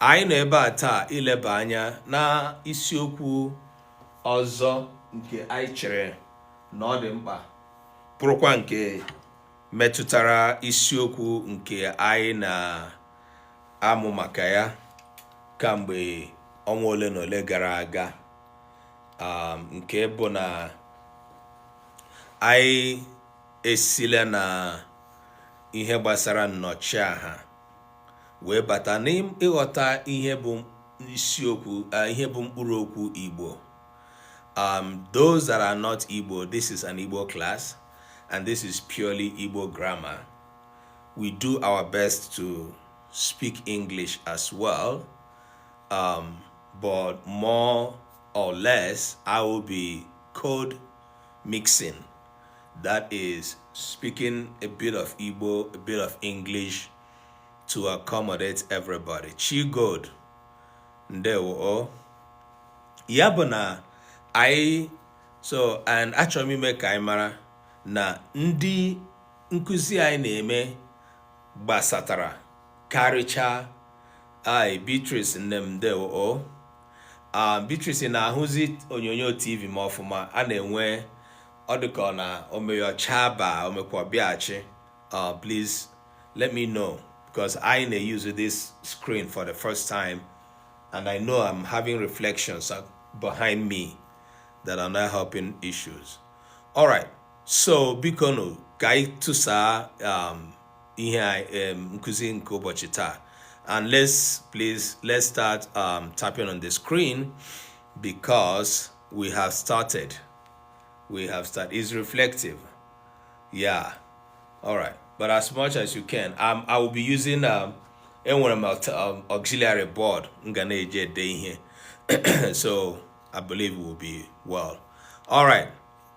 Anyị nọ ebe a taa ileba anya na isiokwu ọzọ nke anyị chere na ọ dị mkpa, bụrụkwa nke metụtara isiokwu nke anyị na-amụ maka ya kamgbe ọnwa ole na ole gara aga, nke bụ na anyị esila na ihe gbasara nnọchiaha wee bata n'ịghọta ihe bụ isiokwu, ihe bụ mkpụrụ okwu Igbo. Those that are not Igbo, this is an Igbo class and this is purely Igbo grammar. We do our best to speak English as well, but more or less I will be code mixing. That is, speaking a bit of Igbo, a bit of English to accommodate everybody. Chigod, ndewo. Ya bụ na anyị so and achọrọ m ime ka anyị mara na ndị nkụzi anyị na-eme gbasatara karịchaa ai. Beatrice, nne m, ndewo o. Beatrice na-ahụzi onyonyo TV m ọfụma. A na-enwe ọ dịka ọ na omeyọcha ba omekwa bịaghachi. Please let me know, because I na-use this screen for the first time and I know I'm having reflections behind me that are not helping issues. All right, so biko nụ, ka anyị tụsaa ihe nkụzi nke ụbọchị taa, and let's please, let's start tapping on the screen because we have started. We have started. It's reflective, yeah. All right, but as much as you can. I will be using enwere m auxiliary board m ga na-eji ede ihe, so I believe it will be well. All right,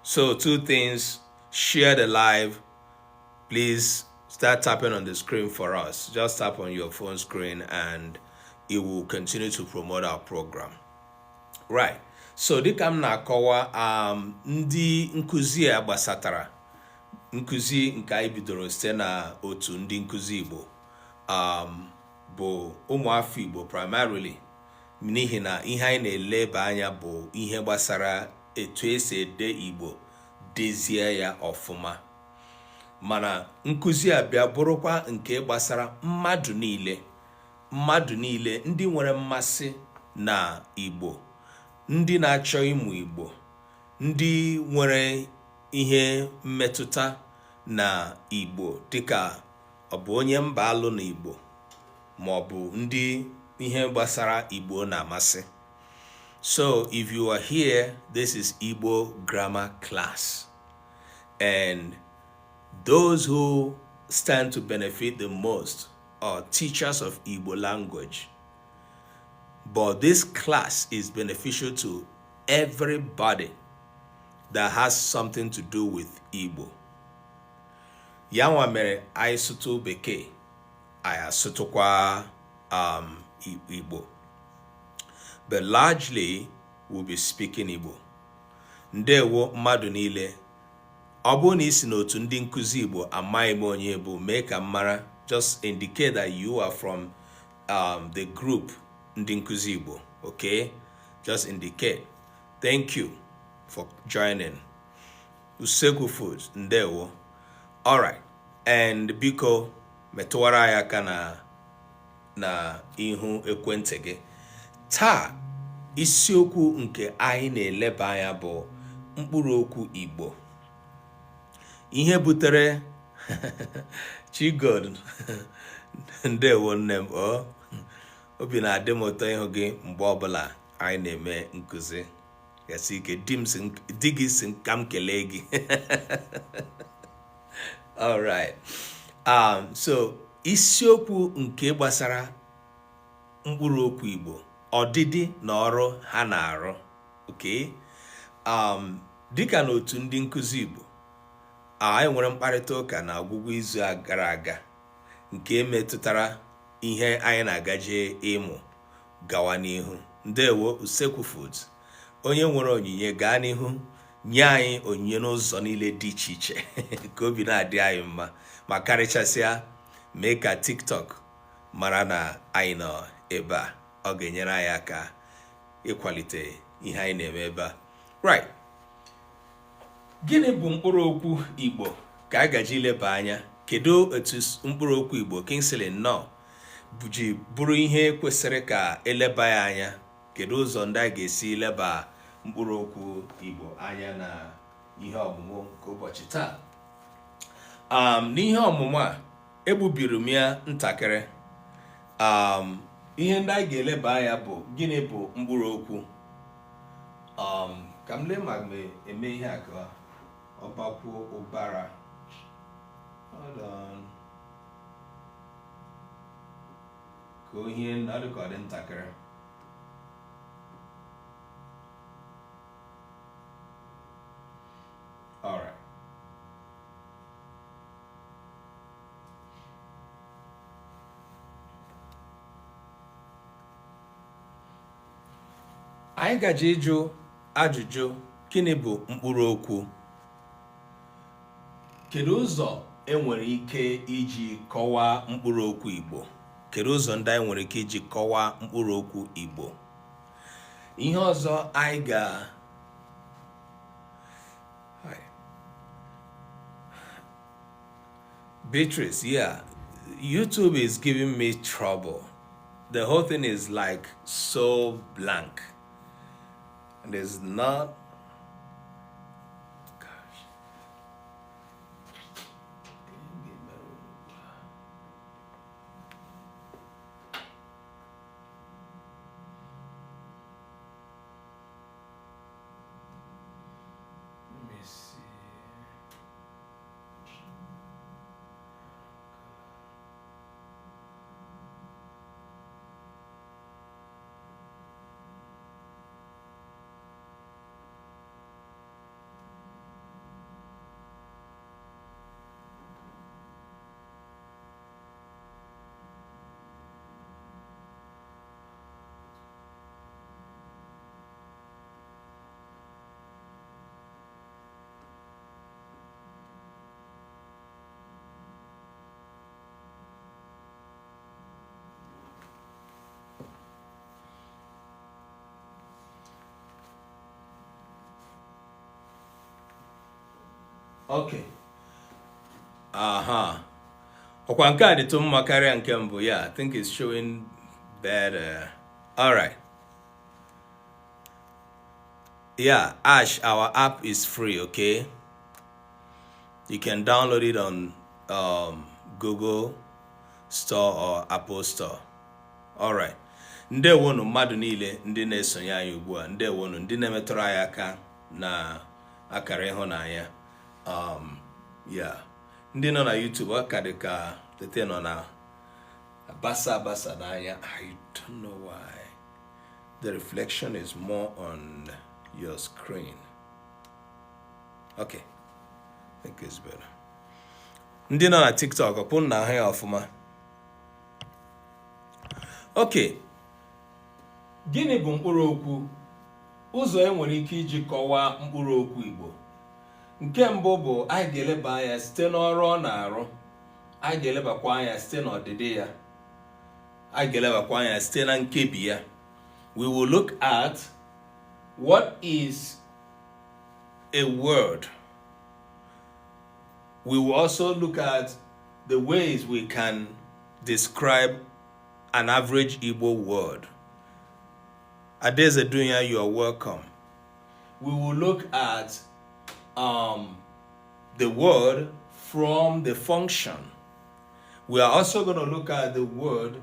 so two things: share the live. Please start tapping on the screen for us. Just tap on your phone screen and it will continue to promote our program. Right, so dịka m na-akọwa, ndị nkụzi a gbasatara nkụzi nke anyị bidoro site na otu ndị nkụzi Igbo, bụ ụmụafọ Igbo primarily, n'ihi na ihe anyị na-eleba anya bụ ihe gbasara etu esi ede Igbo, dezie ya ọfụma. Mana nkụzi a bịa bụrụkwa nke gbasara mmadụ niile, mmadụ niile ndị nwere mmasị na Igbo, ndị na-achọ ịmụ Igbo, ndị nwere ihe mmetụta na Igbo, dịka ọ bụ onye mba alụ na Igbo, ma ọ bụ ndị ihe gbasara Igbo na-amasị. So if you are here, this is Igbo grammar class, and those who stand to benefit the most are teachers of Igbo language, but this class is beneficial to everybody that has something to do with Igbo. Ya nwa mere anyị sụtụ Bekee, anyị asụtụkwa Igbo, but largely we'll be speaking Igbo. Ndewo mmadụ niile. Ọ bụrụ na ị si n'otu ndị nkụzi Igbo, amaghị m onye bụ, mee ka m mara. Just indicate that you are from the group ndị nkụzi Igbo, okay? Just indicate. Thank you for joining. Usekwu Foods, ndewo. Alright, and biko metụwara anyị aka na ihu ekwentị gị. Taa, isiokwu nke anyị na-eleba anya bụ mkpụrụ okwu Igbo. Ihe butere Chigod, ndewo nne m o. Obi na-adị m ụtọ ịhụ gị mgbe ọbụla anyị na-eme nkụzi. Gasi ike. Di m si, di gị si ka m kelee gị. Alright, so isiokwu nke gbasara mkpụrụ okwu Igbo, ọdịdị na ọrụ ha na-arụ, okay? Dịka n'otu ndị nkụzi Igbo, anyị nwere mkparịta ụka na ọgwụgwụ izu a gara aga nke metụtara ihe anyị na-agaje ịmụ gawa n'ihu. Ndewo, Usekwu Foods. Onye nwere onyinye, gaa n'ihu nye anyị onyinye n'ụzọ niile dị iche iche ka obi na-adị anyị mma, ma karịchasịa mee ka TikTok mara na anyị nọ ebe a. Ọ ga-enyere anyị aka ịkwalite ihe anyị na-eme ebe a. Right. Gịnị bụ mkpụrụ okwu Igbo ka a gaji ileba anya? Kedu etu mkpụrụ okwu Igbo, Kingsley nnọọ, ji bụrụ ihe kwesịrị ka eleba ya anya? Kedu ụzọ ndị a ga-esi leba mkpụrụ okwu Igbo anya na ihe ọmụmụ nke ụbọchị taa? N'ihe ọmụmụ a, egbubiri m ya ntakịrị. Ihe ndị anyị ga-eleba anya bụ gịnị bụ mkpụrụ okwu. Ka m lee ma m eme ihe a ka ọ bakwuo ụbara. Hold on. Ka o hie nne, ọ dị ka ọ dị ntakịrị. Alright. Anyị gaje ịjụ ajụjụ: gịnị bụ mkpụrụ okwu? Kedu ụzọ enwere ike iji kọwaa mkpụrụ okwu Igbo? Kedu ụzọ ndị anyị nwere ike iji kọwaa mkpụrụ okwu Igbo? Ihe ọzọ anyị ga. Hi. Beatrice, yeah, YouTube is giving me trouble. The whole thing is like so blank. And it's not. Gosh. Let me see. Okay. Aha. Ọkwa nke a dịtụ mma karịa nke mbụ. Yeah, I think it's showing better. All right. Yeah, Ash, our app is free, okay? You can download it on Google Store or Apple Store. All right. Ndewonu mmadụ niile ndị na-esonye anyị ugbu a. Ndewonu ndị na-emetụrụ anyị aka na akara ịhụnanya. Yeah. Ndị nọ na YouTube, ọ ka dị ka tete nọ na abasa abasa n'anya. I don't know why. The reflection is more on your screen. Okay. I think it's better. Ndị nọ na TikTok, ọkwụ na ahụ ya ọfụma. Okay. Gịnị bụ mkpụrụ okwu? Ụzọ e nwere ike iji kọwaa mkpụrụ okwu Igbo. Nke mbụ bụ anyị ga-eleba anya site n'ọrụ ọ na-arụ. Anyị ga-elebakwa anya site n'ọdịdị ya. Anyị ga-elebakwa anya site na nkebi ya. We will look at what is a word. We will also look at the ways we can describe an average Igbo word. Adeze Dunya, you are welcome. We will look at the word from the function. We are also going to look at the word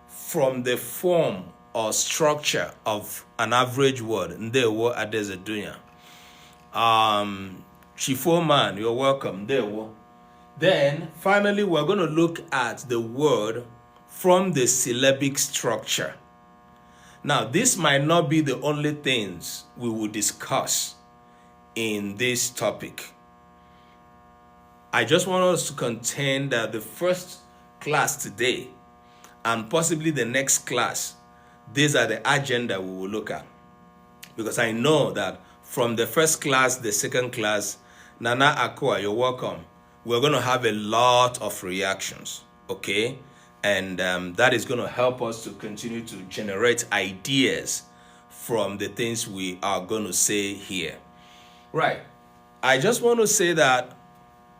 from the form or structure of an average word. Ndewo, Adeze Dunya. Chifoman, you're welcome. Ndewo. Then, finally, we're going to look at the word from the syllabic structure. Now, this might not be the only things we will discuss in this topic. I just want us to contend that the first class today and possibly the next class, these are the agenda we will look at. Because I know that from the first class, the second class, Nana Akua, you're welcome. We're going to have a lot of reactions, okay? And that is going to help us to continue to generate ideas from the things we are going to say here. Right. I just want to say that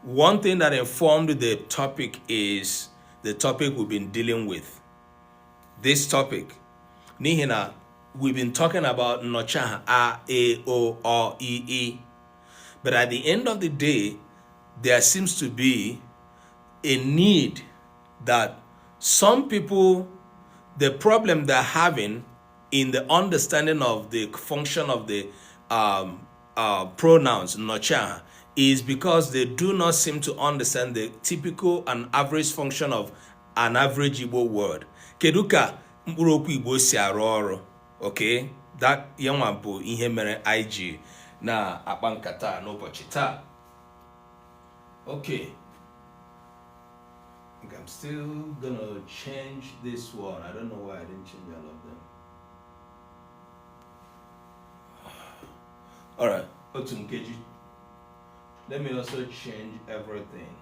one thing that informed the topic is the topic we've been dealing with. This topic. N'ihi na we've been talking about nnọchiaha a, e, o, ọ, i, ị. But at the end of the day, there seems to be a need that some people, the problem they're having in the understanding of the function of the pronouns, nnọchiaha, is because they do not seem to understand the typical and average function of an average Igbo word. Kedu ka mkpụrụ okwu Igbo si arụ ọrụ? Okay, that yanwa bụ ihe mere anyị ji na-akpa nkata n'ụbọchị taa. Okay. I'm still gonna change this one. I don't know why I didn't change all of them. All right, otu nkeji. Let me also change everything.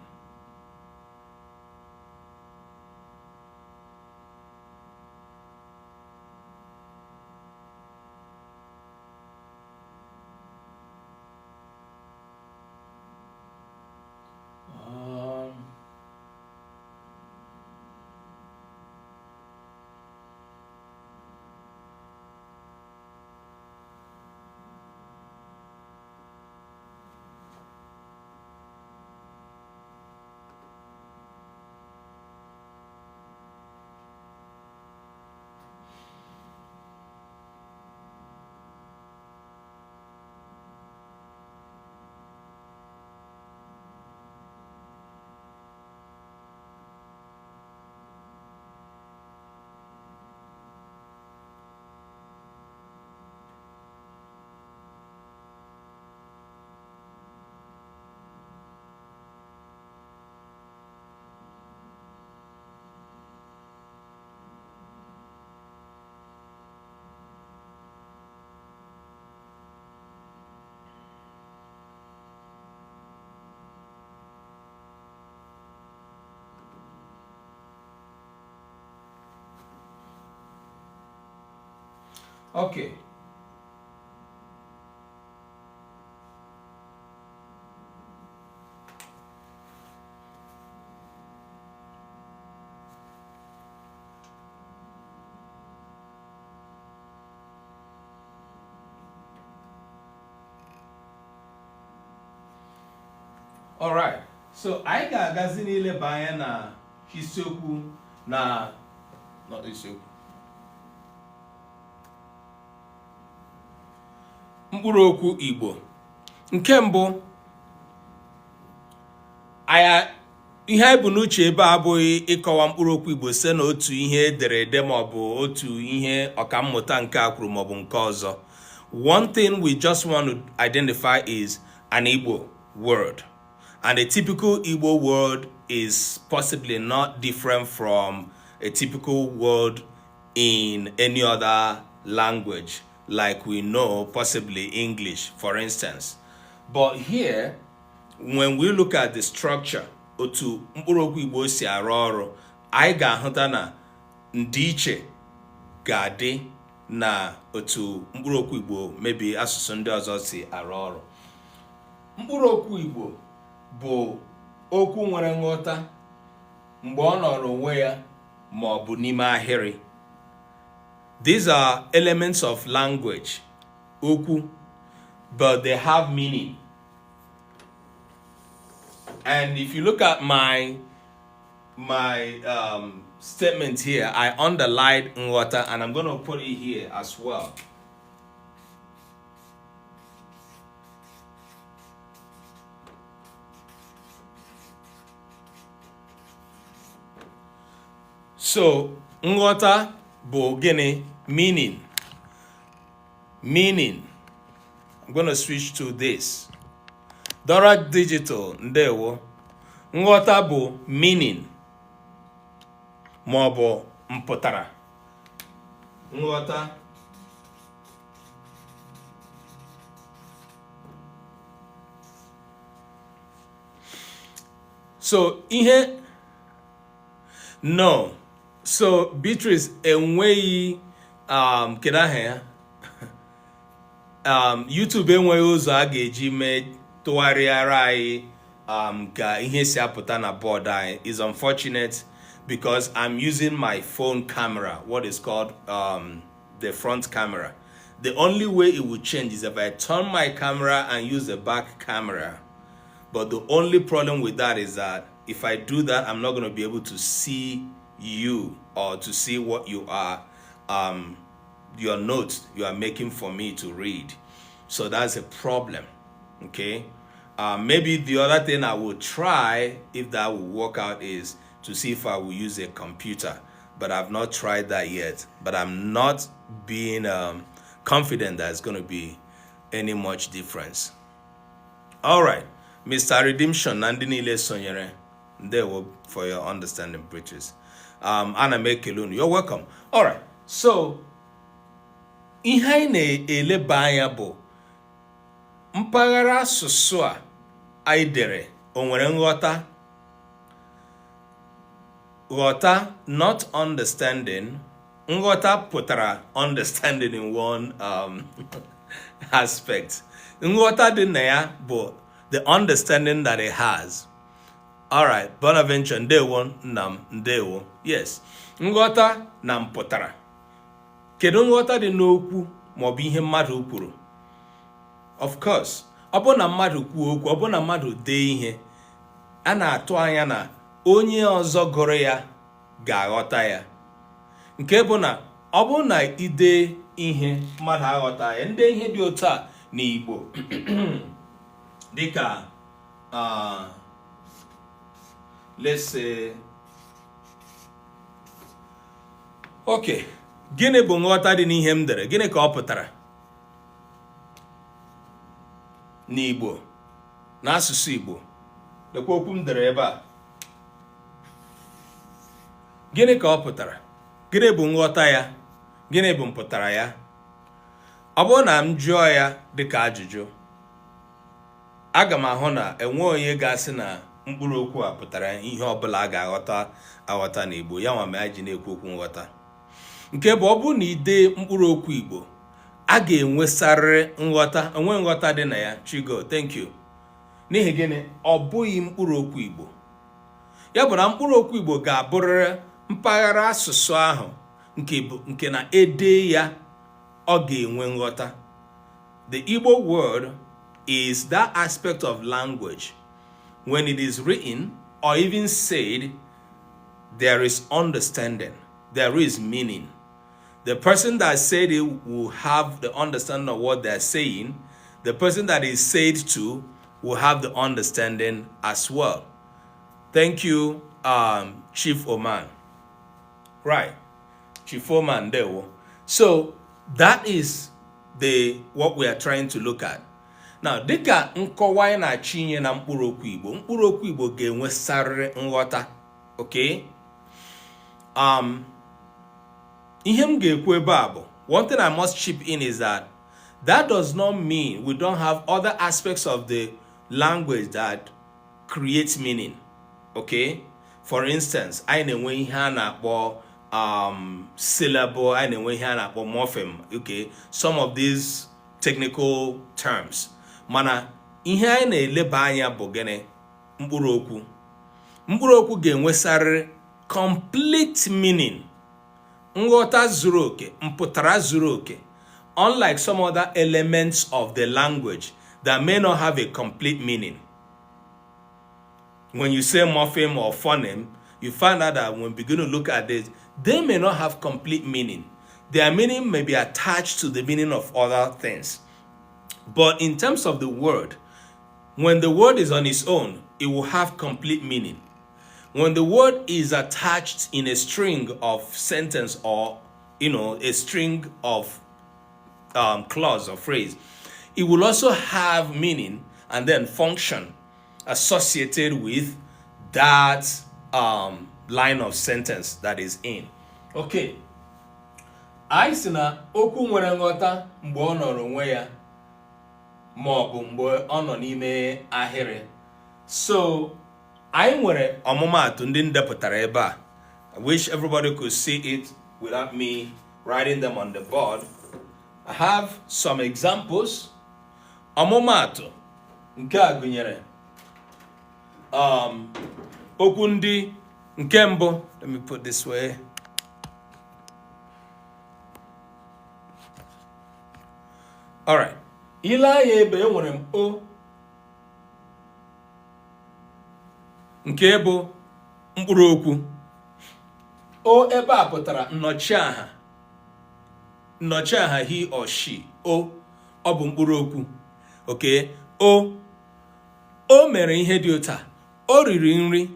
Okay. Alright, so anyị ga-agazi n'ileba anya na isiokwu na not isiokwu mkpụrụ okwu Igbo. Nke mbụ, ihe anyị bu n'uche ebe a abụghị ịkọwa mkpụrụ okwu Igbo site n'otu ihe edere ede maọbụ otu ihe ọkammụta nke a kwuru maọbụ nke ọzọ. One thing we just want to identify is an Igbo word. And a typical Igbo word is possibly not different from a typical word in any other language, like we know possibly English, for instance. But here, when we look at the structure, otu mkpụrụ okwu Igbo si arụ ọrụ, anyị ga-ahụta na ndịiche ga-adị na otu mkpụrụ okwu Igbo maybe asụsụ ndị ọzọ si arụ ọrụ. Mkpụrụ okwu Igbo bụ okwu nwere nghọta mgbe ọ nọrọ onwe ya ma ọ bụ n'ime ahịrị. These are elements of language, okwu, but they have meaning. And if you look at my statement here, I underlined nghọta, and I'm going to put it here as well. So, nghọta bụ gịnị? Meaning. Meaning. I'm going to switch to this. Dora Digital, ndewo. Nghọta bụ meaning ma ọ bụ mpụtara. Nghọta. So, ihe no. So Beatrice, enweghị kedu aha ya, YouTube enweghị ụzọ a ga-eji mee tụgharịara anyị ka ihe si apụta na bọọdụ anyị. Is unfortunate because I'm using my phone camera, what is called the front camera. The only way it will change is if I turn my camera and use the back camera. But the only problem with that is that if I do that, I'm not going to be able to see you or to see what you are, your notes you are making for me to read. So that's a problem. Okay. Maybe the other thing I will try, if that will work out, is to see if I will use a computer. But I've not tried that yet. But I'm not being confident that it's going to be any much difference. All right. Mr. Redemption na ndị niile sonyere, ndewo for your understanding, Beatrice. Ana m ekele unu. You're welcome. All right. So, ihe anyị na-eleba anya bụ mpaghara asụsụ a anyị dere, o nwere nghọta? Ghọta, not understanding. Nghọta pụtara understanding in one aspect. Nghọta dị na ya bụ the understanding that it has. Alright, Bonaventure, ndewo nna m, ndewo. Yes, nghọta na mpụtara. Kedu nghọta dị n'okwu maọbụ ihe mmadụ kwuru? Of course, ọ bụ na mmadụ kwuo okwu, ọ bụ na mmadụ dee ihe, a na-atụ anya na onye ọzọ gụrụ ya ga-aghọta ya. Nke bụ na ọ bụrụ na ide ihe, mmadụ aghọta ya, ndị ihe dị otu a n'Igbo dịka let's say, okay, gịnị bụ nghọta dị n'ihe m dere? Gịnị ka ọ pụtara n'Igbo, n'asụsụ Igbo? Lekwa okwu m dere ebe a. Gịnị ka ọ pụtara? Gịnị bụ nghọta ya? Gịnị bụ mpụtara ya? Ọ bụrụ na m jụọ ya dịka ajụjụ, aga m ahụ na enwe onye ga-asị na mkpụrụ okwu a pụtara ihe ọbụla a ga-aghọta aghọta n'Igbo. Ya nwa ma anyị ji na-ekwu okwu nghọta, nke bụ ọ bụrụ na ide mkpụrụ okwu Igbo, a ga-enwesarịrị nghọta, enwe nghọta dị na ya. Chigo, thank you. N'ihi gịnị? Ọ bụghị mkpụrụ okwu Igbo. Ya bụ na mkpụrụ okwu Igbo ga-abụrịrị mpaghara asụsụ ahụ nke bụ nke na ede ya, ọ ga-enwe nghọta. The Igbo word is that aspect of language when it is written or even said, there is understanding, there is meaning. The person that said it will have the understanding of what they're saying. The person that is said to will have the understanding as well. Thank you, Chief Oman. Right. Chief Oman there. So that is the what we are trying to look at. Now, dịka nkọwa anyị na-achọ inye na mkpụrụ okwu Igbo, mkpụrụ okwu Igbo ga-enwesarịrị nghọta. Okay? Ihe m ga-ekwu ebe a bụ, one thing I must chip in is that that does not mean we don't have other aspects of the language that create meaning. Okay? For instance, anyị na-enwe ihe a na-akpọ syllable, anyị na-enwe ihe a na-akpọ morpheme, okay? Some of these technical terms. Mana ihe anyị na-eleba anya bụ gịnị? Mkpụrụ okwu. Mkpụrụ okwu ga-enwesarịrị complete meaning, nghọta zuru oke, mpụtara zuru oke, unlike some other elements of the language that may not have a complete meaning. When you say morpheme or phoneme, you find out that when we begin to look at this, they may not have complete meaning. Their meaning may be attached to the meaning of other things. But in terms of the word, when the word is on its own, it will have complete meaning. When the word is attached in a string of sentence or a string of clause or phrase, it will also have meaning and then function associated with that line of sentence that is in. Okay. Anyị sị na okwu nwere nghọta mgbe ọ nọrọ onwe ya ma ọ bụ mgbe ọ nọ n'ime ahịrị. So anyị nwere ọmụmaatụ ndị ndepụtara ebe a. I wish everybody could see it without me writing them on the board. I have some examples. Ọmụmaatụ nke a gụnyere okwu ndị nke mbụ. Let me put this way. Alright. I lee anya ebe enwere m o nke bụ mkpụrụ okwu. O ebe a pụtara nnọchiaha, nnọchiaha he or she. O ọ bụ mkpụrụ okwu. Okay, o o mere ihe dị otu a, o riri nri,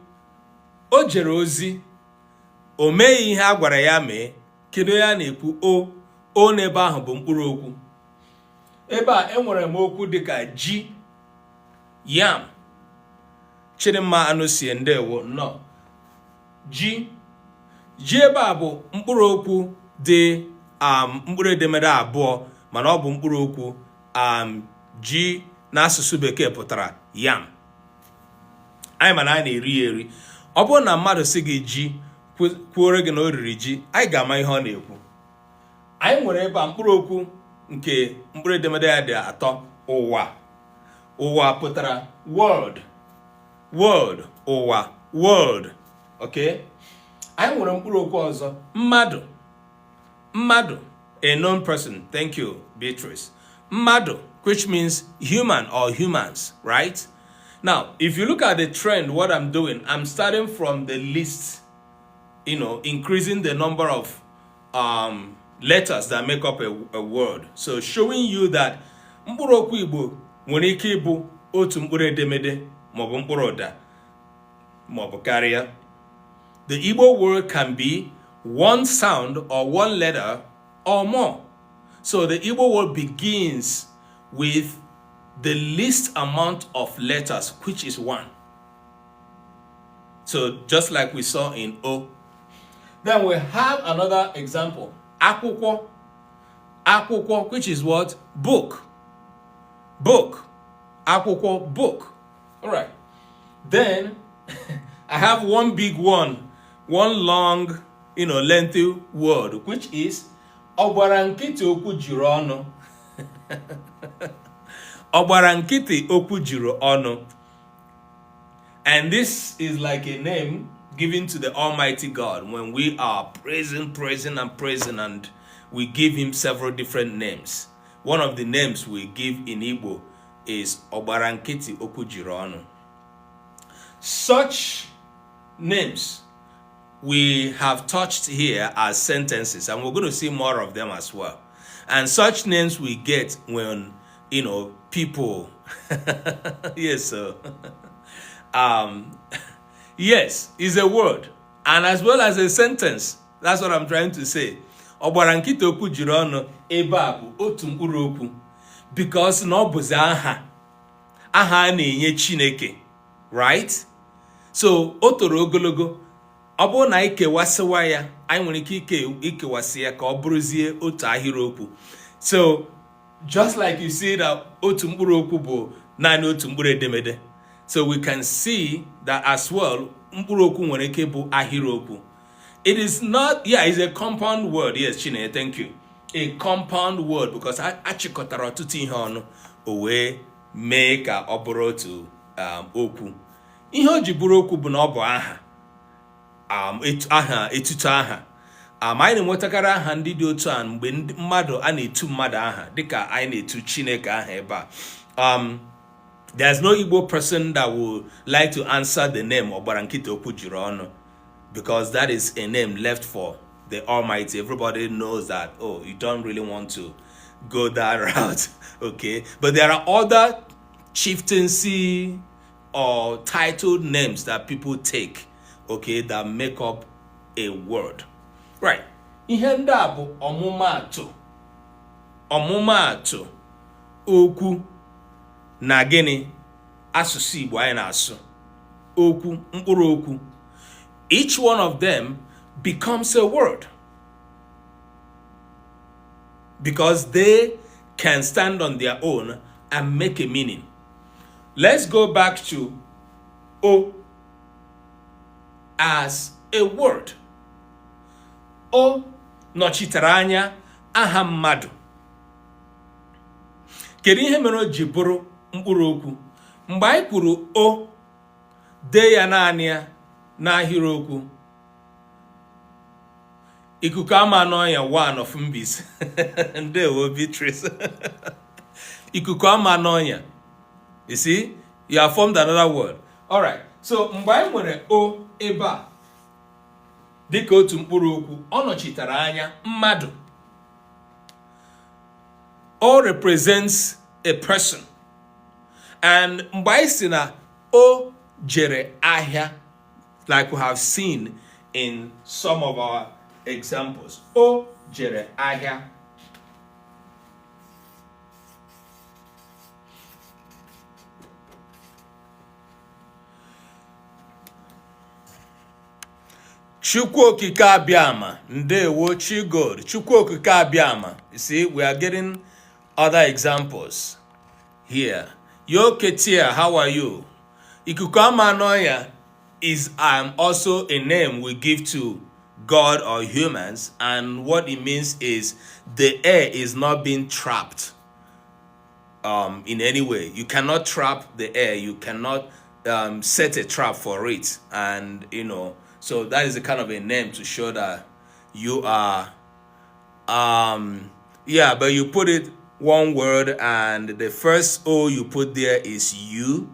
o jere ozi, o meghị ihe a gwara ya mee. Kedu onye a na-ekwu? O o n'ebe ahụ bụ mkpụrụ okwu. Ebe a enwere m okwu dịka ji, yam. Chidimma Anụsie, ndewo, nnọọ. Ji, ji ebe a bụ mkpụrụ okwu dị mkpụrụ edemede abụọ, mana ọ bụ mkpụrụ okwu. Ji n'asụsụ bekee pụtara yam. Anyị ma na a na-eri ya eri. Ọ bụrụ na mmadụ sị gị ji, kwuore gị na o riri ji, anyị ga-ama ihe ọ na-ekwu. Anyị nwere ebe a mkpụrụ okwu nke mkpụrụ edemede ya dị atọ, ụwa. Ụwa pụtara world, world, ụwa, world. Okay, anyị nwere mkpụrụ okwu ọzọ, mmadụ, mmadụ, a known person. Thank you, Beatrice. Mmadụ, which means human or humans, right? Now, if you look at the trend, what I'm doing, I'm starting from the least, increasing the number of letters that make up a word. So showing you that mkpụrụ okwu Igbo nwere ike ịbụ otu mkpụrụ edemede maọbụ mkpụrụ ụda maọbụ karịa. The Igbo word can be one sound or one letter or more. So the Igbo word begins with the least amount of letters, which is one. So just like we saw in O. Then we have another example. Akwụkwọ. Akwụkwọ, which is what? Book. Book. Akwụkwọ, book. All right. Then I have one big one, one long, lengthy word, which is ọgbara nkịtị okwu juru ọnụ. Ọgbara nkịtị okwu juru ọnụ. And this is like a name given to the Almighty God when we are praising, praising, and praising, and we give him several different names. One of the names we give in Igbo is Ọgbara nkịtị okwu juru ọnụ. Such names we have touched here as sentences, and we're going to see more of them as well. And such names we get when people, yes, sir. Yes, is a word and as well as a sentence. That's what I'm trying to say. Ọgbara nkịtị okwu juru ọnụ ebe a bụ otu mkpụrụ okwu because na ọ bụzi aha aha a na-enye Chineke, right? So o toro ogologo. Ọ bụrụ na anyị kewasịwa ya, anyị nwere ike ike ikewasị ya ka ọ bụrụzie otu ahịrịokwu. So just like you see that otu mkpụrụ okwu bụ naanị otu mkpụrụ edemede, so we can see that as well mkpụrụ okwu nwere ike bụ ahịrịokwu. It is not, yeah, it's a compound word. Yes, Chineke, thank you. A compound word because achịkọtara ọtụtụ ihe ọnụ o wee mee ka ọ bụrụ otu okwu. Ihe o ji bụrụ okwu bụ na ọ bụ aha, aha etuto aha. Anyị na-enwetakarị aha ndị dị otu a mgbe mmadụ a na-etu mmadụ aha, dịka anyị na-etu Chineke aha ebe a. There's no Igbo person that would like to answer the name Ọgbara nkịtị okwu juru ọnụ because that is a name left for the Almighty. Everybody knows that, oh, you don't really want to go that route, okay? But there are other chieftaincy or titled names that people take, okay, that make up a word. Right. Ihe ndị a bụ ọmụmaatụ, ọmụmaatụ okwu na gịnị? Asụsụ Igbo anyị na-asụ. Okwu, mkpụrụ okwu. Each one of them becomes a word because they can stand on their own and make a meaning. Let's go back to O as a word. O nọchitere anya aha mmadụ. Kedu ihe mere o ji bụrụ mkpụrụ okwu? Mgbe anyị kwuru o, dee ya naanị ya n'ahịrịokwu. Ikuku ama n'ọnya one of Mbaise. Ndewo Beatrice. Ikuku ama n'ọnya. You see, you have formed another word. All right. So mgbe anyị nwere o ebe a dịka otu mkpụrụ okwu, ọ nọchitere anya mmadụ. O represents a person. And mgbe anyị sị na o jere ahịa, like we have seen in some of our examples, o jere ahịa. Chukwu Okike Abịama, ndewo Chigod. Chukwu Okike Abịama. You see, we are getting other examples here. Yo Ketia, how are you? Ikuku ama n'ọnya is also a name we give to God or humans, and what it means is the air is not being trapped in any way. You cannot trap the air. You cannot set a trap for it, and so that is a kind of a name to show that you are, yeah. But you put it one word, and the first O you put there is U,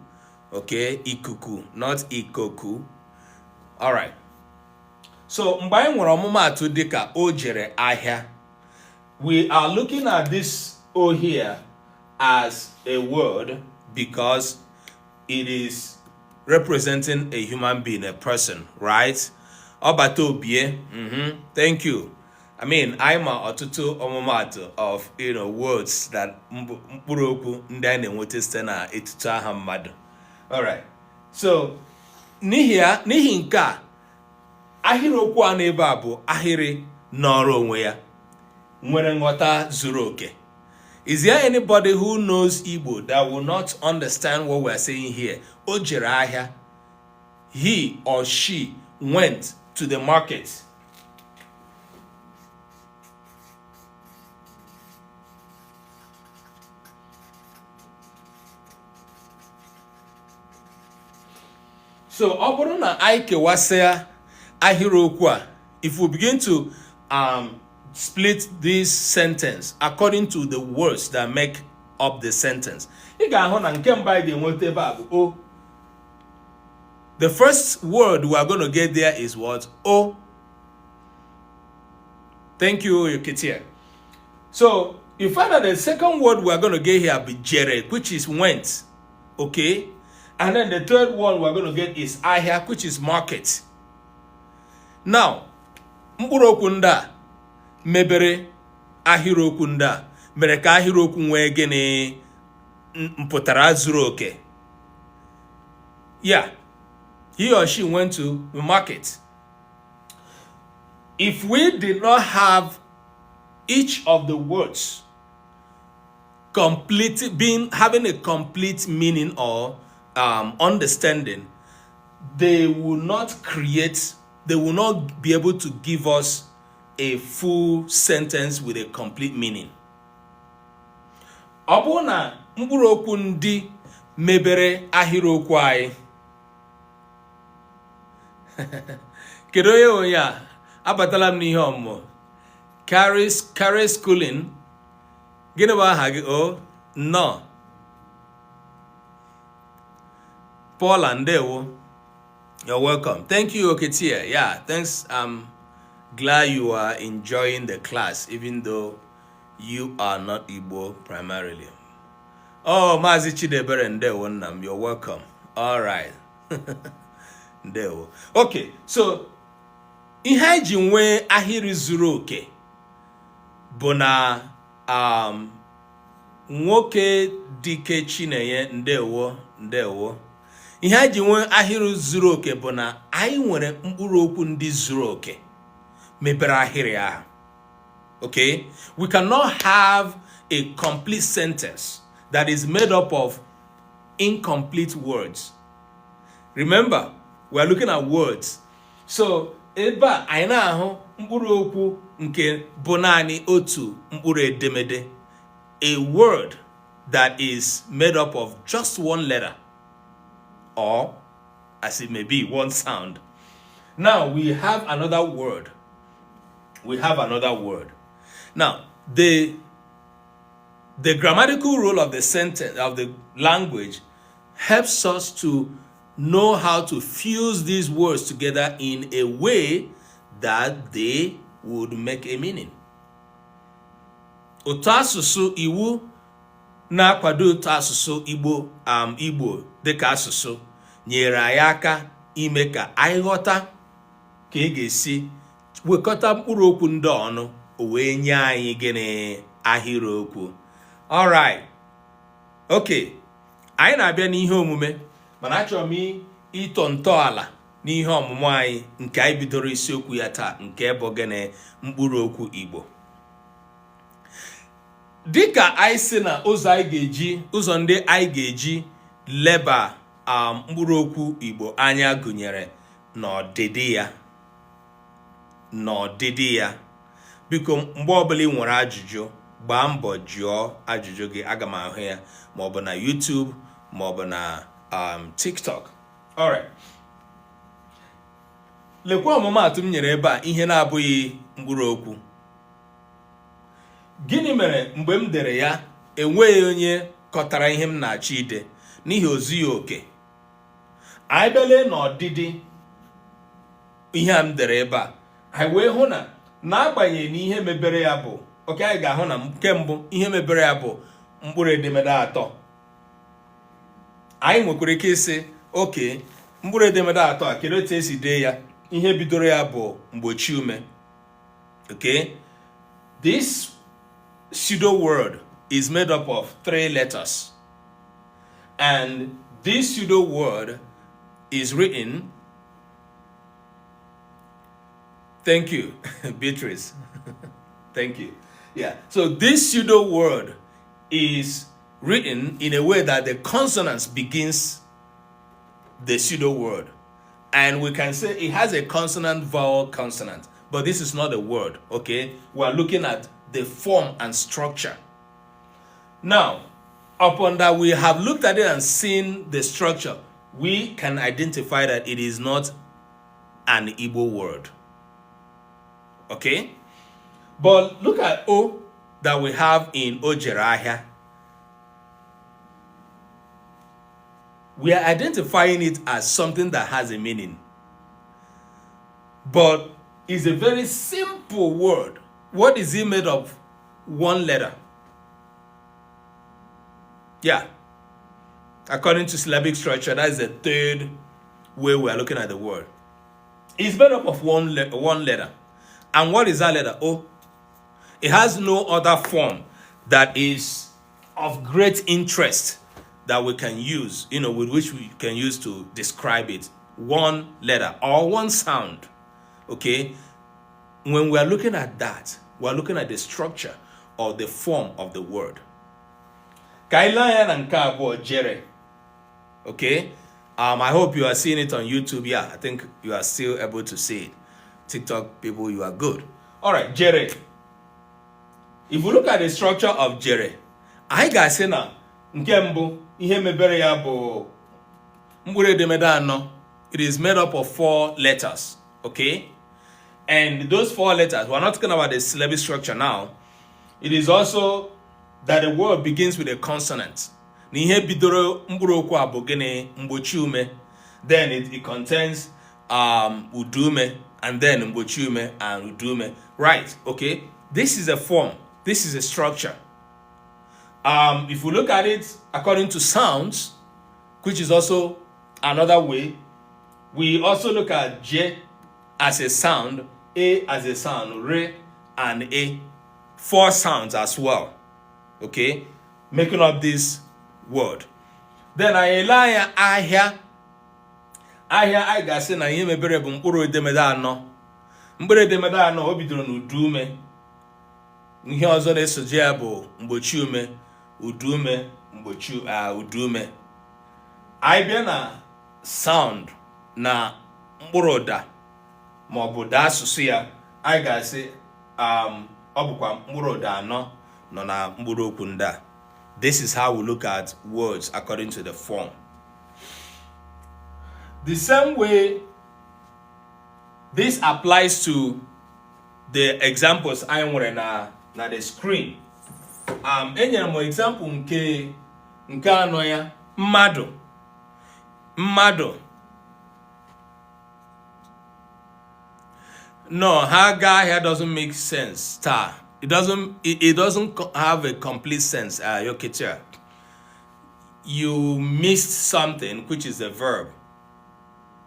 okay? Ikuku, not ikoku. All right. So mgbe anyị nwere ọmụmaatụ dịka o jere ahịa, we are looking at this O here as a word because it is representing a human being, a person, right? Ọbata obie, Thank you. I mean, anyị ma ọtụtụ ọmụmaatụ of words that mkpụrụ okwu ndị anyị na-enweta site na etutu aha mmadụ. All right. So n'ihi ya, n'ihi nke a, ahịrịokwu a n'ebe a bụ ahịrị nọrọ onwe ya nwere nghọta zuru oke. Is there anybody who knows Igbo that will not understand what we are saying here? O jere ahịa. He or she went to the market. So ọ bụrụ na anyị kewasịa ahịrịokwu a, if we begin to split this sentence according to the words that make up the sentence, ị ga-ahụ na nke mbụ anyị ga-enweta ebe a bụ o. The first word we are going to get there is what? O. Thank you, Ketia. So you find that the second word we are going to get here be jere, which is went. Okay? And then the third one we're going to get is ahịa, which is market. Now, mkpụrụ okwu ndị a mebere ahịrịokwu ndị a mere ka ahịrịokwu nwee gịnị? Mpụtara zuru oke. Yeah, he or she went to the market. If we did not have each of the words complete, being having a complete meaning or understanding, they will not create, they will not be able to give us a full sentence with a complete meaning. Ọ bụrụ na mkpụrụ okwu ndị mebere ahịrịokwu anyị. Kedu onye onye a? Abatala m n'ihe ọmụmụ. Caris Caris Kulin. Gịnị bụ aha gị? O nnọọ. Paula, ndewo. You're welcome. Thank you, Oketia. Yeah, thanks. I'm glad you are enjoying the class, even though you are not Igbo primarily. Oh, Mazi Chidebere, ndewo nna m. You're welcome. All right. Ndewo. Okay, so ihe anyị ji nwee ahịrị zuru oke bụ na nwoke dike Chinenye, ndewo, ndewo. Ihe anyị ji nwee ahịrị zuru oke bụ na anyị nwere mkpụrụ okwu ndị zuru oke mebere ahịrị ahụ. Okay? We cannot have a complete sentence that is made up of incomplete words. Remember, we are looking at words. So, ebe a anyị na-ahụ mkpụrụ okwu ndị mebere ahịrịokwu. mkpụrụ okwu nke bụ naanị otu mkpụrụ edemede, a word that is made up of just one letter or, as it may be, one sound. Now we have another word. We have another word. Now, the grammatical rule of the sentence of the language helps us to know how to fuse these words together in a way that they would make a meaning. Ụtọ asụsụ, iwu na-akwado ụtọ asụsụ Igbo, Igbo dịka asụsụ, nyere anyị aka ime ka anyị ghọta ka ị ga-esi wekọta mkpụrụ okwu ndị ọnụ, o wee nye anyị gịnị? Ahịrịokwu. Alright, okay, anyị na-abịa n'ihe omume, mana achọrọ m ịtọ ntọala n'ihe ọmụmụ anyị nke anyị bidoro isiokwu ya taa, nke bụ gịnị? Mkpụrụ okwu Igbo. Dịka anyị si na ụzọ anyị ga-eji, ụzọ ndị anyị ga-eji leba mkpụrụ okwu Igbo anya gụnyere n'ọdịdị ya. Biko, mgbe ọbụla ị nwere ajụjụ, gbaa mbọ jụọ ajụjụ gị. Aga m ahụ ya, maọbụ na YouTube maọbụ na TikTok. Alright, lekwa ọmụmaatụ m nyere ebe a, ihe na-abụghị mkpụrụ okwu. Gịnị mere mgbe m dere ya enweghị onye kọtara ihe m na-achọ ide? N'ihi ozughị oke. Anyị bịalee n'ọdịdị ihe a m dere ebe a, anyị wee hụ na n'agbanyeghị na ihe mebere ya bụ oke, anyị ga-ahụ na nke mbụ, ihe mebere ya bụ mkpụrụ edemede atọ. Anyị nwekwara ike ịsị, oke mkpụrụ edemede atọ a, kedu otu esi dee ya? Ihe bidoro ya bụ mgbochi ume. Okay, this pseudo word is made up of three letters, and this pseudo word is written. Thank you, Beatrice. Thank you. Yeah, so this pseudo word is written in a way that the consonants begins the pseudo word, and we can say it has a consonant, vowel, consonant, but this is not a word. Okay, we are looking at the form and structure now. Upon that we have looked at it and seen the structure, we can identify that it is not an Igbo word. Okay, but look at O that we have in O jere ahịa. We are identifying it as something that has a meaning, but it's a very simple word. What is it made of? One letter. Yeah, according to syllabic structure, that is the third way we are looking at the word. It's made up of one letter. And what is that letter? O. It has no other form that is of great interest that we can use, with which we can use to describe it. One letter or one sound. Okay? When we are looking at that, we are looking at the structure or the form of the word. Ka anyị lee anya na nke abụọ, jere. Okay? I hope you are seeing it on YouTube. Yeah, I think you are still able to see it. TikTok people, you are good. All right, jere. If we look at the structure of jere, anyị ga-asị na nke mbụ, ihe mebere ya bụ mkpụrụ edemede anọ. It is made up of four letters. Okay? And those four letters, we're not talking about the syllabic structure now. It is also that the word begins with a consonant. Na ihe bidoro mkpụrụ okwu a bụ gịnị? Mgbochi ume. Then it contains udume and then mgbochi ume and udume. Right, okay? This is a form. This is a structure. If we look at it according to sounds, which is also another way, we also look at J as a sound, A as a sound, R and A. Four sounds as well. Okay? Making up this word. Then anyị ele anya ahịa. Ahịa, anyị ga-asị na ihe mebere bụ mkpụrụ edemede anọ. Mkpụrụ edemede anọ, o bidoro n'udu ume. Ihe ọzọ na-esoji ya bụ mgbochi ume, udu ume, mgbochi udu ume. Anyị bịa na sound, na mkpụrụ ụda ma ọ bụ ụda asụsụ ya, Anyị ga-asị ọ bụkwa mkpụrụ ụda anọ nọ na mkpụrụ okwu ndị a. This is how we look at words according to the form. The same way, this applies to the examples anyị nwere na the screen. Enyere m example nke anọ ya, mmadụ. Mmadụ. No, ha gaa ahịa doesn't make sense taa. It doesn't have a complete sense, Yoketia. You missed something, which is a verb,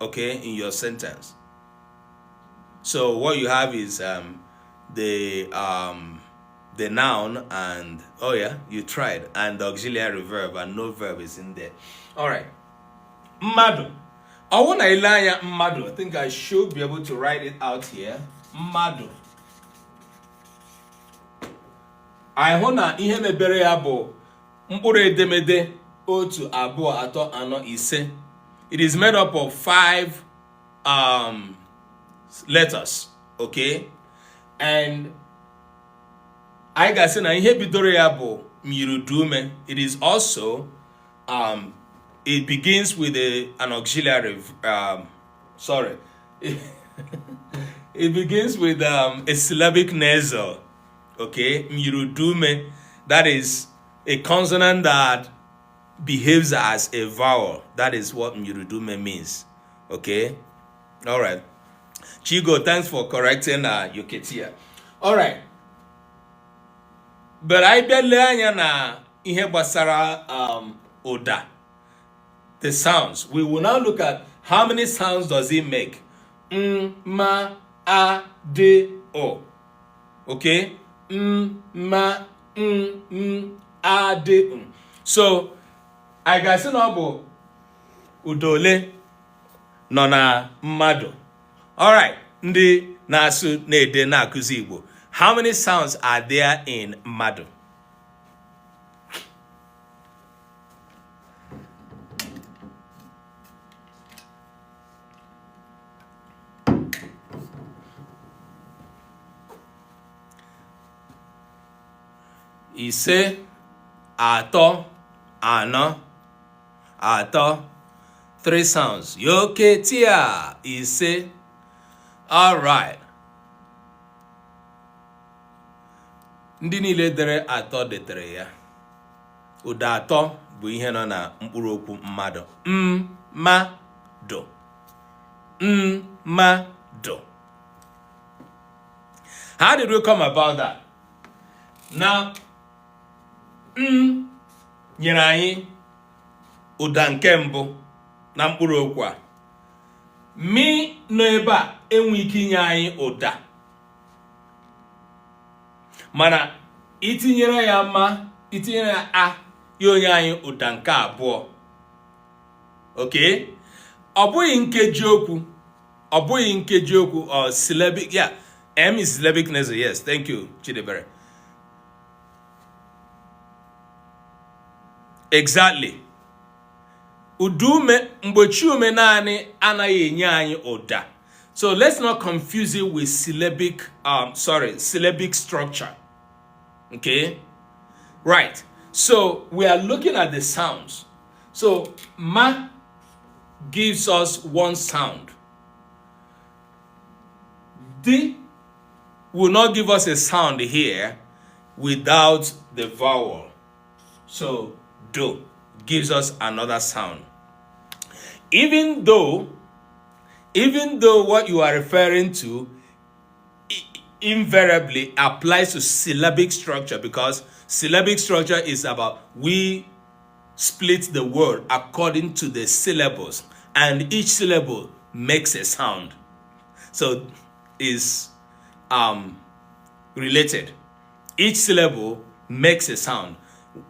okay, in your sentence. So what you have is the noun and, oh yeah, you tried, and the auxiliary verb, and no verb is in there. All right. Mmadụ. Ọ wụ na ile anya mmadụ, I think I should be able to write it out here. Mmadụ. Anyị hụ na ihe mebere ya bụ mkpụrụ edemede otu, abụọ, atọ, anọ, ise. It is made up of five letters, okay? And anyị ga-asị na ihe bidoro ya bụ myiriụdaume. It is also it begins with an auxiliary, sorry, it begins with a syllabic nasal, okay? Myiriụdaume, that is a consonant that behaves as a vowel. That is what myiriụdaume means, okay? All right. Chigo, thanks for correcting Yoketia. All right. But anyị bịa lee anya na ihe gbasara ụda, the sounds. We will now look at how many sounds does it make. M, ma, a, d, o. Okay? M, ma, n, m, a, d, m. So, anyị ga-asị na ọ bụ ụda ole nọ na mmadụ? Alright, ndị na-asụ, na-ede, na-akụzi Igbo. How many sounds are there in mmadụ? Ise, atọ, anọ, atọ. Three sounds. Yoketia, ise. All right. Ndị niile dere atọ detere ya. Ụda atọ bụ ihe nọ na mkpụrụ okwu mmadụ. M, ma, dụ. M, ma, dụ. How did we come about that? Na m nyere anyị ụda nke mbụ na mkpụrụ okwu a. Mi nọ ebe a enwe ike inye anyị ụda, mana itinyere ya ma, itinyere ya a, ya onye anyị ụda nke abụọ. Okay, ọ bụghị nkeji okwu, ọ bụghị nkeji okwu or syllabic. Yeah, m is syllabic nasal. Yes, thank you, Chidebere. Exactly. Ụdaume, mgbochi ume naanị anaghị enye anyị ụda. So let's not confuse it with syllabic, sorry, syllabic structure. Okay, right. So we are looking at the sounds. So ma gives us one sound. D will not give us a sound here without the vowel. So do gives us another sound. Even though what you are referring to invariably applies to syllabic structure, because syllabic structure is about we split the word according to the syllables, and each syllable makes a sound. So is related. Each syllable makes a sound.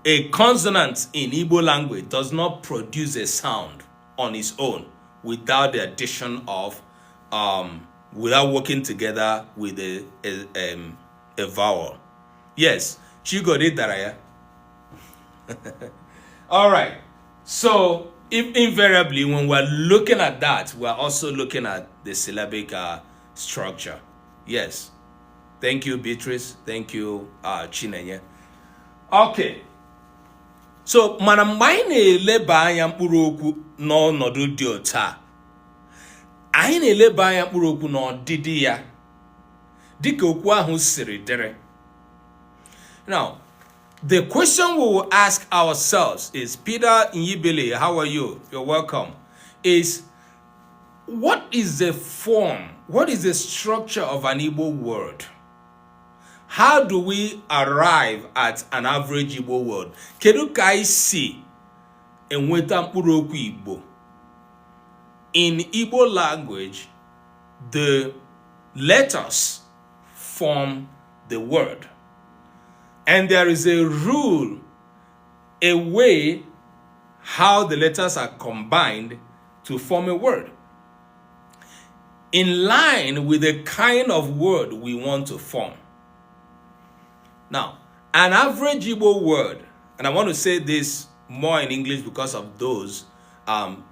A consonant in Igbo language does not produce a sound on its own without the addition of, without working together with a vowel. Yes, Chigodi Daraya. All right. So, if invariably, when we're looking at that, we're also looking at the syllabic structure. Yes. Thank you, Beatrice. Thank you, Chinenye. Okay. So, mana mgbe anyị na-eleba anya mkpụrụ okwu n'ọnọdụ dị otu a, anyị na-eleba anya mkpụrụ okwu n'ọdịdị ya dịka okwu ahụ siri dịrị. Now, the question we will ask ourselves is, Peter Nyibili, how are you? You're welcome. Is, what is the form, what is the structure of an Igbo word? How do we arrive at an average Igbo word? Kedu ka anyị si enweta mkpụrụ okwu Igbo? In Igbo language, the letters form the word. And there is a rule, a way how the letters are combined to form a word, in line with the kind of word we want to form. Now, an average Igbo word, and I want to say this more in English because of those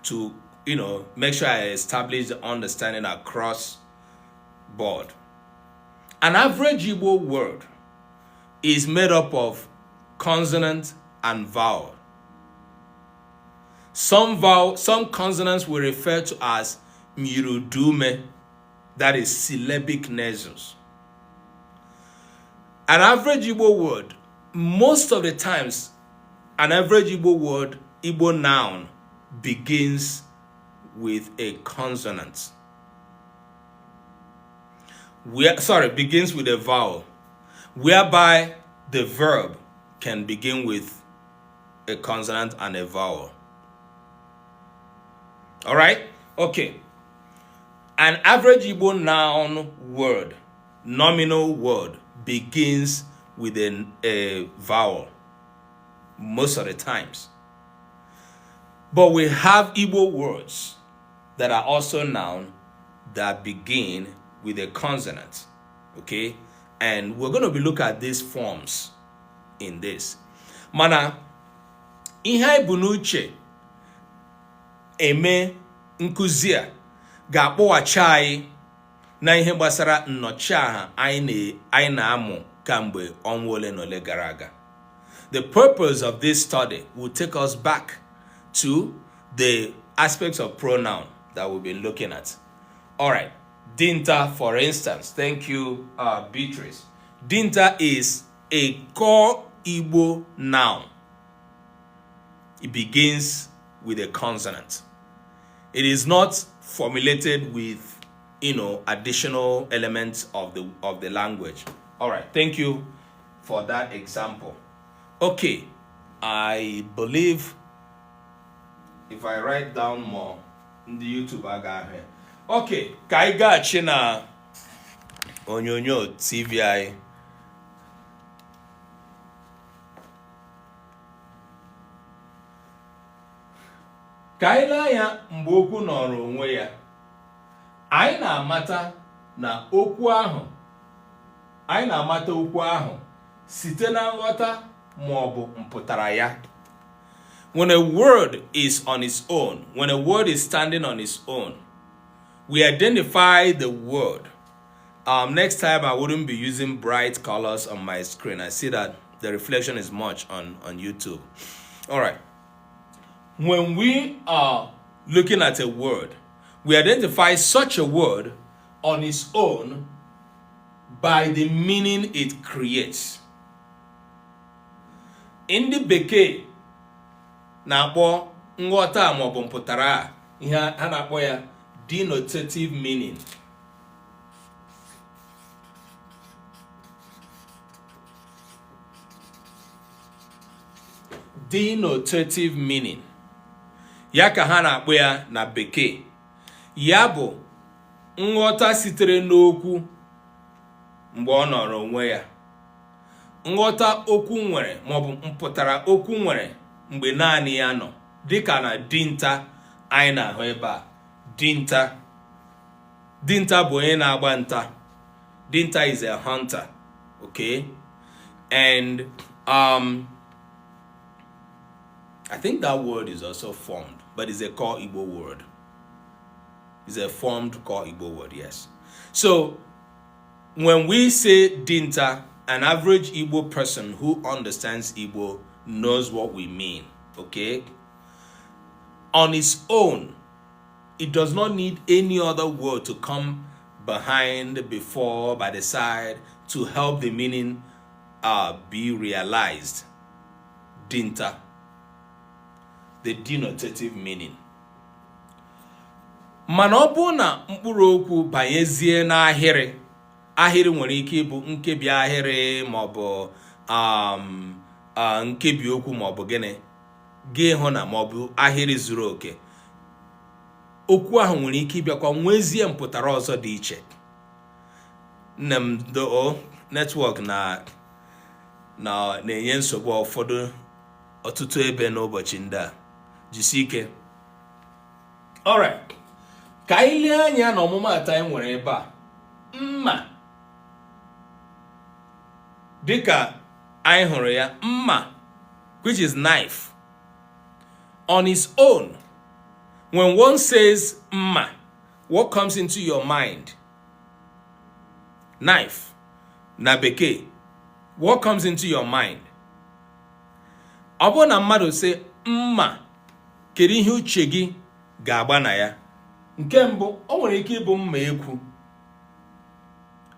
to make sure I establish the understanding across board. An average Igbo word is made up of consonant and vowel. Some consonants we refer to as myiriụdaume, that is syllabic nasals. An average Igbo word, most of the times, an average Igbo word, Igbo noun, begins with a consonant. Sorry, begins with a vowel, whereby the verb can begin with a consonant and a vowel. All right? Okay. An average Igbo noun word, nominal word, begins with a vowel most of the times. But we have Igbo words that are also noun that begin with a consonant. Okay? And we're going to be looking at these forms in this. Mana ihe anyị bu n'uche eme nkụzi a ga-akpọghachi anyị na ihe gbasara nnọchiaha anyị na-amụ kamgbe ọnwa ole na ole gara aga. The purpose of this study will take us back to the aspects of pronoun that we've been looking at. All right. Dinta, for instance. Thank you, Beatrice. Dinta is a core Igbo noun. It begins with a consonant. It is not formulated with additional elements of the language. All right. Thank you for that example. Okay. I believe if I write down more, ndị YouTube agaghị. Okay, ka anyị gaghachi na onyonyo TV anyị. Ka anyị lee anya mgbe okwu nọrọ onwe ya, anyị na-amata na okwu ahụ anyị na-amata okwu ahụ site na nghọta ma ọ bụ mpụtara ya. When a word is on its own, when a word is standing on its own, we identify the word. Next time I wouldn't be using bright colors on my screen. I see that the reflection is much on YouTube. All right. When we are looking at a word, we identify such a word on its own by the meaning it creates. Ndị bekee na-akpọ nghọta maọbụ mpụtara a ihe ha na-akpọ ya denotative meaning. Denotative meaning ya ka ha na-akpọ ya na bekee, ya bụ nghọta sitere n'okwu mgbe ọ nọrọ onwe ya, nghọta okwu nwere maọbụ mpụtara okwu nwere mgbe naanị ya nọ, dịka na dinta anyị na-ahụ ebe a. Dinta, dinta bụ onye na-agba nta. Dinta is a hunter, okay? And I think that word is also formed, but it's a core Igbo word. It's a formed core Igbo word, yes. So When we say dinta, an average Igbo person who understands Igbo knows what we mean, okay? On its own, it does not need any other word to come behind, before, by the side to help the meaning be realized. Dinta, the denotative meaning. Mana ọ bụrụ na mkpụrụ okwu banyezie n'ahịrị, ahịrị nwere ike ịbụ nkebi ahịrị maọbụ nkebi okwu maọbụ gịnị, gị hụ na maọbụ ahịrị zuru oke, okwu ahụ nwere ike ịbịakwa nwezie mpụtara ọzọ dị iche. Nne m doo, network na na na-enye nsogbu ụfọdụ ọtụtụ ebe n'ụbọchị ndị a. Jisie ike. Alright, ka anyị lee anya na ọmụmaatụ anyị nwere ebe a. Mma, dịka anyị hụrụ ya, mma, which is knife, on its own, when one says mma, what comes into your mind? Knife na bekee, what comes into your mind? Ọ bụrụ na mmadụ sị mma, kedu ihe uche gị ga-agba na ya? Nke mbụ, o nwere ike ịbụ mma ekwu,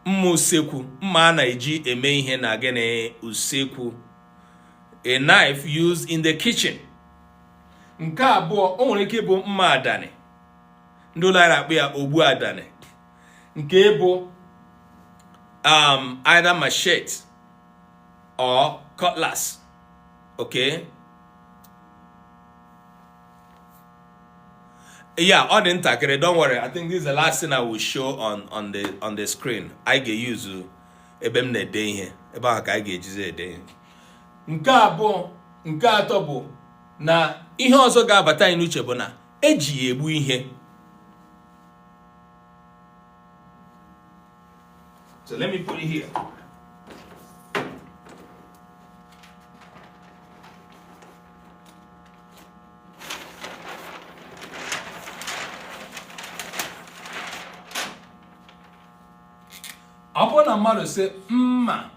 mma usekwu, mma a na-eji eme ihe na gịnị, usekwu, a knife used in the kitchen. Nke abụọ, o nwere ike ịbụ mma adani, ndị ụlọ anyị na-akpọ ya ogbu adani, nke bụ either machete or cutlass. Okay, yeah, ọ dị ntakịrị. Don't worry, I think this is the last thing I will show on the screen. Anyị ga-eyuzu ebe m na-ede ihe ebe ahụ ka anyị ga-ejizi ede ihe. Nke abụọ, nke atọ bụ na ihe ọzọ ga-abata anyị n'uche bụ na eji ya egbu ihe. So let me put it here. Ọ bụrụ na mmadụ sị mma,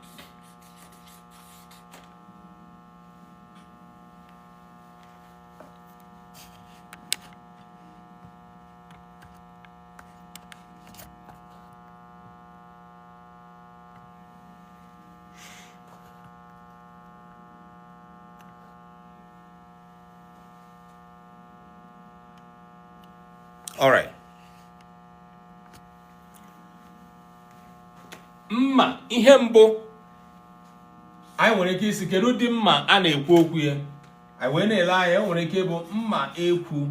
alright, mma, ihe mbụ anyị nwere ike isi, kedu ụdị mma a na-ekwu okwu ya? Anyị wee na-ele anya, o nwere ike ịbụ mma ekwu.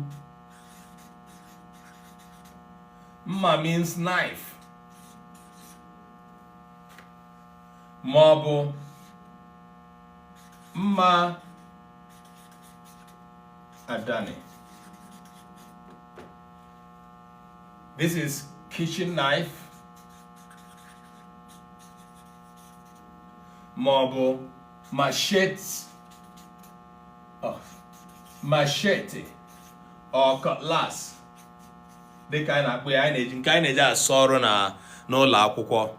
Mma means knife. Ma ọ bụ mma adani. This is kitchen knife. Ma ọ bụ machete, oh, machete or cutlass, dịka anyị na-akpọ ya, anyị na-eji nke anyị na-eji asụ ọrụ na n'ụlọ akwụkwọ.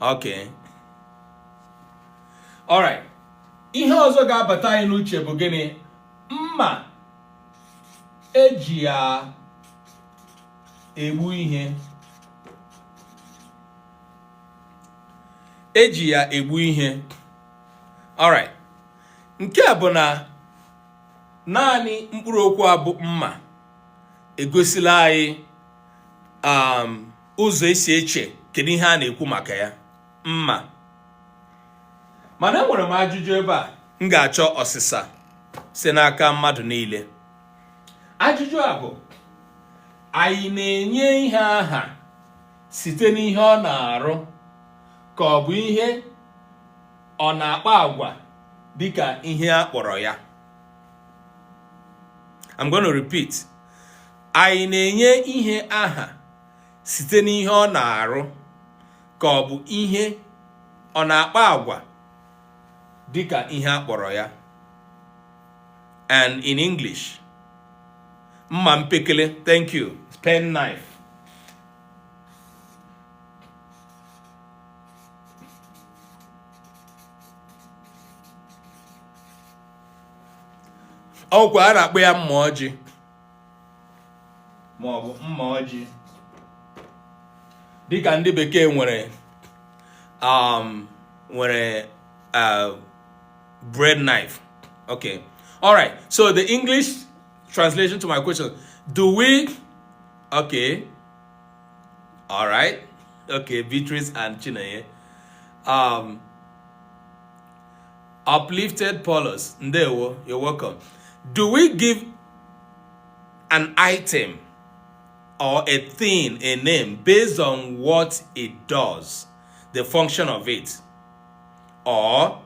Okay, alright, ihe ọzọ ga-abata anyị n'uche bụ gịnị? Mma eji ya egbu ihe, eji ya egbu ihe. Alright, nke a bụ na naanị mkpụrụ okwu a bụ mma egosila anyị ụzọ esi eche kedu ihe a na-ekwu maka ya, mma. Mana enwere m ajụjụ ebe a m ga-achọ ọsịsa si n'aka mmadụ niile. Ajụjụ a bụ, anyị na-enye ihe aha site n'ihe ọ na-arụ, ka ọ bụ ihe ọ na-akpa agwa dịka ihe a kpọrọ ya? I'm going to repeat. Anyị na-enye ihe aha site n'ihe ọ na-arụ, ka ọ bụ ihe ọ na-akpa agwa dịka ihe a kpọrọ ya? And in English, mma mpekele, thank you, pen knife. Ọkwa a na-akpọ ya mma ọjị ma ọ bụ mma ọjị, dịka ndị bekee nwere bread knife. Okay, all right. So the English translation to my question, do we, okay, all right, okay, Beatrice and Chinenye, Uplifted Paulus, ndewo, you're welcome. Do we give an item or a thing a name based on what it does, the function of it? Or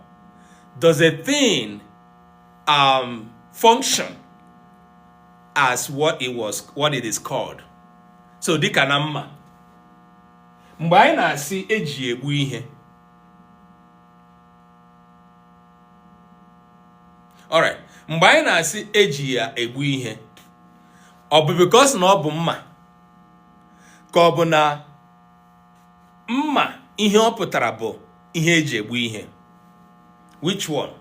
does a thing function as what it is called? So dịka na mma, mgbe anyị na-asị eji egbu ihe. Alright, mgbe anyị na-asị eji ya egbu ihe, ọ bụ because na ọ bụ mma, ka ọ bụ na mma ihe ọ pụtara bụ ihe eji egbu ihe? Which one?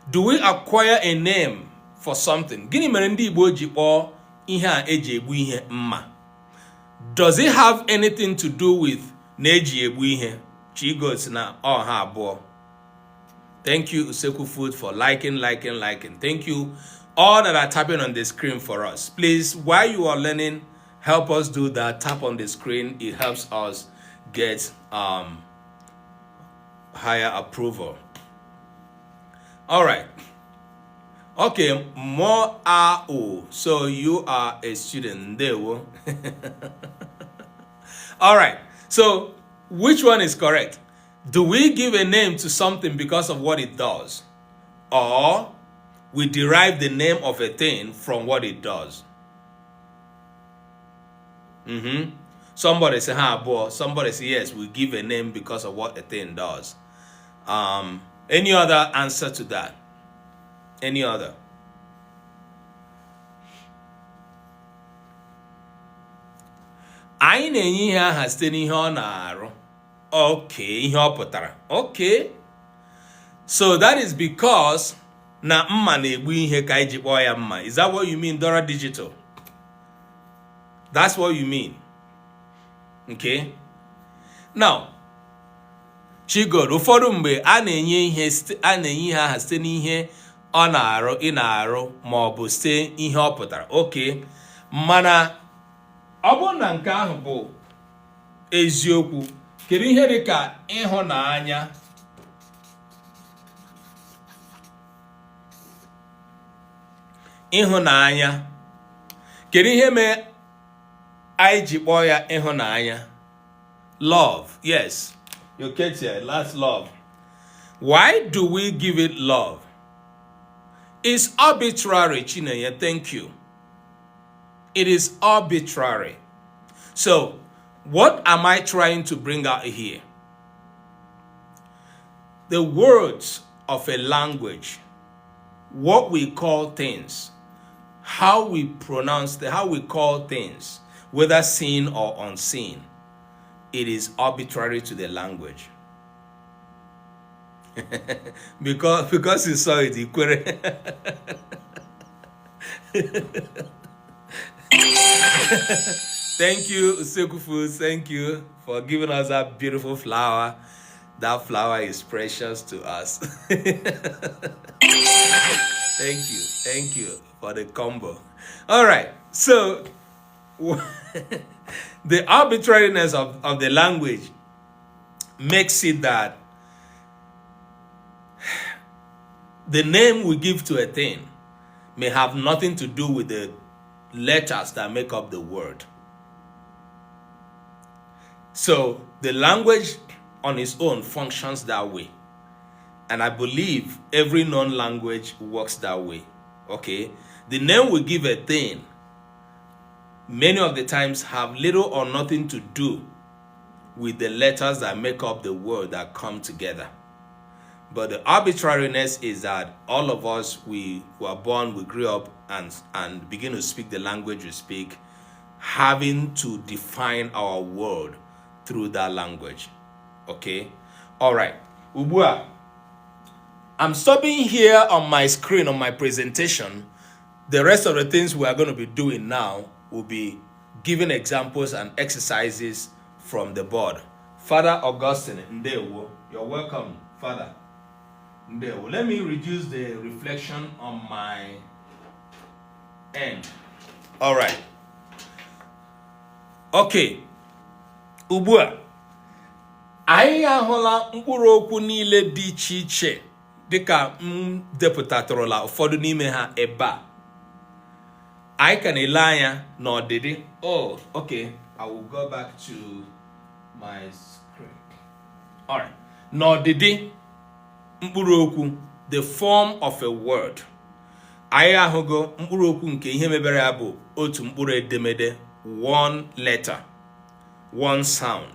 Do we acquire a name for something? Gịnị mere ndị Igbo ji kpọọ ihe a eji egbu ihe mma? Does it have anything to do with na eji egbu ihe? Chigosi na ọha abụọ. Thank you, Useku Food, for liking, liking, liking. Thank you all that are tapping on the screen for us. Please, while you are learning, help us do that. Tap on the screen. It helps us get higher approval. All right. Okay, more A O. So you are a student. There. All right. So which one is correct? Do we give a name to something because of what it does? Or we derive the name of a thing from what it does? Somebody say, ha boy. Somebody say, yes, we give a name because of what a thing does. Any other answer to that? Any other? Anyị na-enye ihe aha site n'ihe ọ na-arụ. Okay, ihe ọ pụtara. Okay. So that is because na mma na-egbu ihe ka anyị ji kpọọ ya mma. Is that what you mean, Dora Digital? That's what you mean. Okay. Now, Chigod, ụfọdụ mgbe a na-enye ihe aha site n'ihe ọ na-arụ, ị na-arụ, ma ọ bụ site ihe ọ pụtara. Okay. Mana ọ bụrụ na nke ahụ bụ eziokwu, kedu ihe dị ka ịhụnanya? Ịhụnanya, kedu ihe mee anyị ji kpọọ ya ịhụnanya? Love, yes. Yoketia, last love. Why do we give it love? It's arbitrary, Chinenye, thank you. It is arbitrary. So, what am I trying to bring out here? The words of a language, what we call things, how we pronounce, how we call things, whether seen or unseen, it is arbitrary to the language. Because you saw it, you query. Thank you, Useku. Thank you for giving us that beautiful flower. That flower is precious to us. Thank you. Thank you for the combo. All right. So, the arbitrariness of the language makes it that the name we give to a thing may have nothing to do with the letters that make up the word. So the language on its own functions that way. And I believe every known language works that way. Okay? The name we give a thing many of the times have little or nothing to do with the letters that make up the word that come together. But the arbitrariness is that all of us, we were born, we grew up, and begin to speak the language we speak, having to define our world through that language. Okay? All right. Ugbu a, I'm stopping here on my screen, on my presentation. The rest of the things we are going to be doing now will be giving examples and exercises from the board. Father Augustine, ndewo, you're welcome, Father. Ndewo. Let me reduce the reflection on my end. All right. Okay. Ugbu a, anyị ahụla mkpụrụ okwu niile dị iche iche dịka m depụtatụrụla ụfọdụ n'ime ha ebe a. Anyị ka na-ele anya n'ọdịdị. Oh, okay. I will go back to my screen. All right. N'ọdịdị mkpụrụ okwu, the form of a word. Anyị ahụgo mkpụrụ okwu nke ihe mebere ya bụ otu mkpụrụ edemede, one letter, one sound.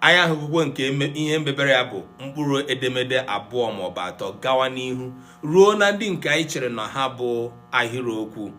Anyị ahụgokwa nke ihe mebere ya bụ mkpụrụ edemede abụọ maọbụ atọ, gawa n'ihu ruo na ndị nke anyị chere na ha bụ ahịrịokwu.